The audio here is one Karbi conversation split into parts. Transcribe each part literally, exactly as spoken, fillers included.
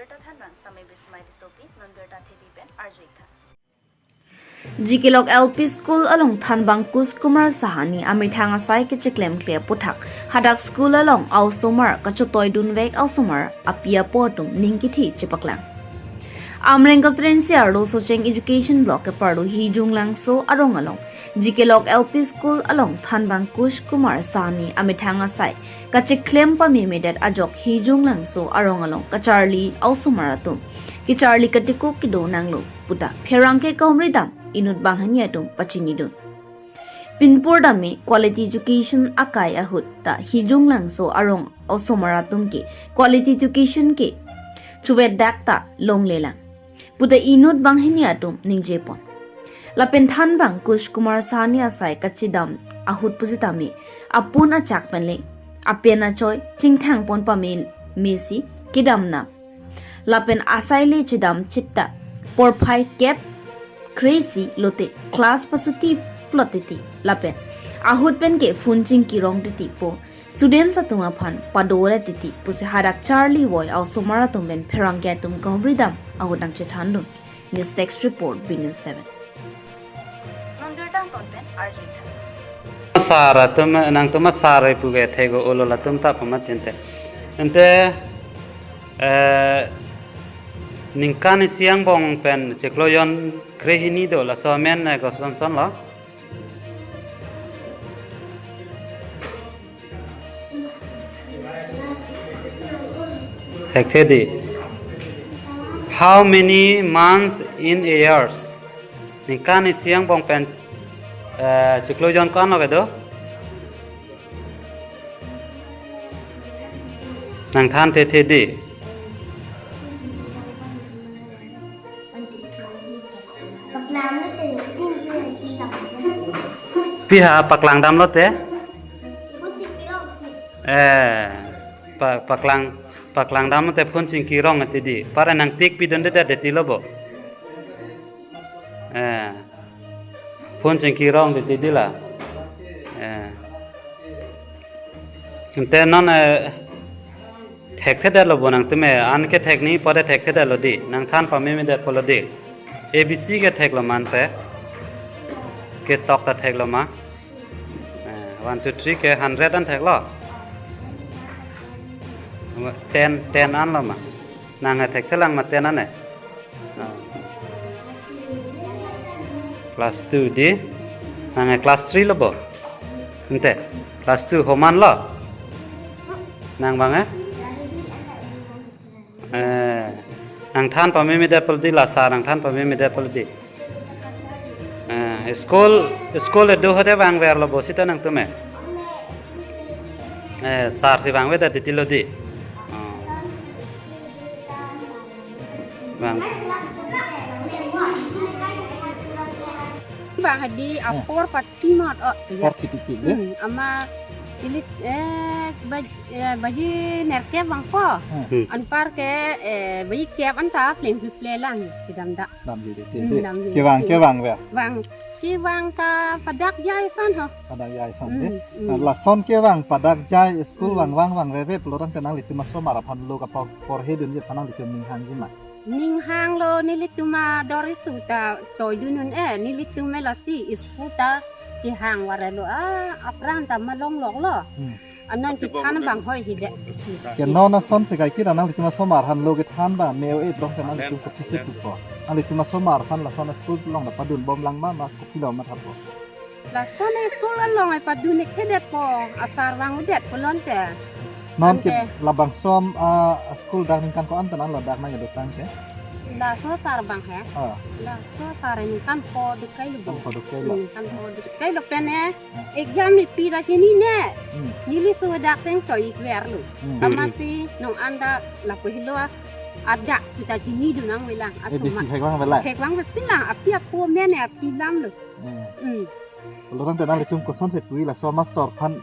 Birta thanbang Sami Bismai Tissopi, non birta thepi pen arju-ik tha. G K Lok L P School along thanbang Kush Kumar Sahani amethang asai kacheklemkle aphuthak hadak school along a-osomar kachotoi dunvek a-osomar api apo atum ning kithi chepaklang. Amreng constituency arlo Socheng Education Block keparlo Hijunglangso arong along G K Lok L P School along thanbang Kush Kumar Sahani amethang asai kacheklem pamemedet ajok Hijunglangso arong along kacharli a-osomar atum kecharli katikuk kedo nanglo puta pherangke kahumri dam inut banghini atum pachinidun. Pinpur dame quality education akai ahut ta Hijunglangso arong osomar atum ke quality education ke chuvet dak ta longlelang puta inut banghini atum ningjepon. Lapen thanbang Kush Kumar Sahani asai kachedam ahut pusitame apun achak penle apen achoi chingthangpon pamemesi kedam nam. Lapen asai le chedam chit ta porphai kep kre-isi lote class pasuti plot titi lapen ahut pen ke phone chingkirong titi po students atum aphan padore titi pusi hadak charli voi a-osomar atum pen pherangke atum kahumri dam ahut nangchethandun. News Desk Report, B News seven. Non birta angton pen arju-ik tha. Sar atum, nangtum asar pu ke thek-o, olo latum ta pamat tinte. Ante, eh, ningkan isi angbong pen chiklo jon krehini do, laso amen, eh, kosonson lo. Thekthe dei. How many months in a years? Ningkan isi angbong pen, eh, chiklo jon ko-an lo kedo? Nangthan thekthe dei. Paklang ni te, tin tin tin tam. Pi ha paklang damlote? Eh, pa, paklang, paklang damlote phone chingkirong titi dei. Pare nangtik pidunde det titi lo bo. Eh, phone chingkirong titi dei la. Eh. Ante non, eh, thekthedetlo bo nangtum, eh, an ke thekni pore thekthedetlo dei, nangthan pamemedet pulo dei. A B C ke theklo ma ante? Ketok ta theklo ma? Eh, one, two, three ke hundred an theklo? Ten, ten anlo ma? Nang, eh, thekthelang ma ten an, eh? Ah. Class two dei. Nang, eh, class three lo bo? Ante. Class two homan lo? Nang bang, eh? Eh, nangthan pamemedet pulo dei, la sar nangthan pamemedet pulo dei. Eh, school, school kedo ahut vangverlo bo seta nangtum, eh? Eh, sar si vangvedet titi lo dei. Oh. Vang. Vang hadi apor pati mat, oh, ya. Apor titi dei. Hmm, amat ili, eh, baj-, eh, baji nerkep vangpo. Hmm. Hmm. Anpar ke, eh, baji kep anta plengplelang kedam dak. Damji titi. Hmm, dei. Damji. Kevang, titi. Kevang ya? Vang. Kevang ta padak jai ason ho. Padak jai ason, hmm, dei. Hmm. Nah, lason kevang padak jai school, hmm, vang vang vangveve pulo tangte nanglitum asomar aphan lo kapo porhedunji aphan nanglitum ninghangji ma? Ninghanglo, nelitum ador isu ta toidun un, eh, nelitum me lasi school ta kehang varelo, ah, apran ta malongloklo. Hmm. Anon kethan abang hoi hidet. Ke non asonsi kaike nanglitum asomar aphan lo kethan abang me-o-e drong ke nanglitum kopi si pupo? Nanglitum asomar aphan lason school along ta padunbomlang ma, ma kopilo mathapo? Lason school along ai padun-ik thedetpo, asar vangvedet pulote. Non ke, ante, labangso, ah, school dak ningkan ko-an pen an lo dak nangkedotang ke? Laso sar abang he? Ah. Laso sar ningkan pho dokailo bo. Ningkan pho dokailo. Ningkan pho dokailo pen he. Exam ipi ra chinine. Hmm. Neli laso dak seng choi-ik verlo. Hmm. Amatsi non anta lapu helo adak kita chinidun nangvelang. A B C thekvangvelang. Thekvangvepilang, api apo amen api alam lo. Hmm. Hmm. Pulo tangte nanglitum kosonsi puji, laso master aphan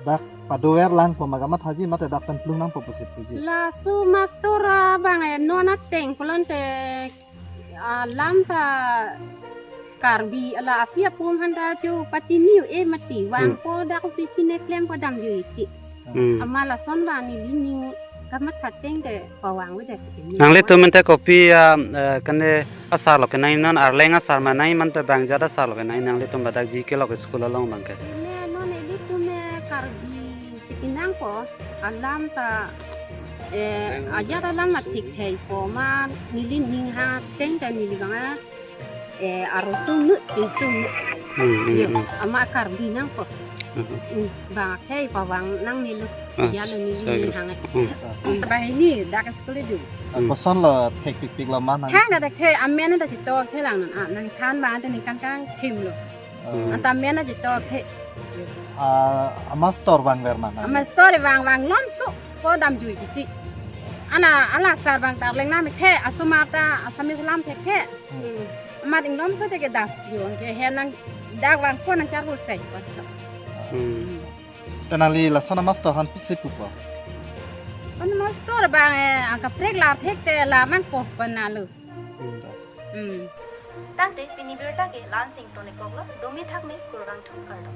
dak padoverlangpo ma kamathaji mate dak pen plungnangpo pusi puji? Laso master abang, eh, non ateng pulote alam ta Karbi ala api apo aphanta chopachini-e mati. Hmm. Vangpo dak kopi si ne klempo damji titi. Hmm. Amat lason abang neli ning Kamatha ateng te pavang avedet si keme. Nanglitum ante kopi a, eh, kene asar lo kenangji, non Arleng asar ma nangji, mate bang jat asar lo kenangji, nanglitum ladak G K Lok School along abang ke? Ne, non ilitum me Karbi si kenangpo, alam ta, eh, ajat alam ta thik theipo ma, neli ning hang ateng ta neli bang a, eh, arosomnut, insomnut. Hmm, hmm, Yo, hmm. Amat Karbi nangpo. Hmm. Hmm, bang akhei pavang nangne lo. Ah, Jalo neli sorry. Ning hang. Hmm. Hmm, banghini dak school do. Hmm. Koson lo thekpikpik lo ma nang? Than ta thekthe, amen ta chetok thelang non. Ah, nangthan bang ante ningkan kangthim lo. Hmm. Anta amen ta chetok the. Ah, amastor vangver ma nang? Amastor vang vang lomso, ko damjui kiti. Ana, ala sar bang ta Arleng alam thekthe, asomar ta Assamese alam thekthe. Hmm. Hmm. Amat inglomso te kedam. Yo, ke hem nang dak vangpo, nang charvo sei po. Hmm. Te nangli lason amastor aphan pisi pupo? Lason amastor bang, eh, akaprek lar thekte lar nangpo pu nalo. Hmm. Hmm. Tangte pini birta ke la-an si ingtonkoklo, domi thakme kurvangthu, kardom.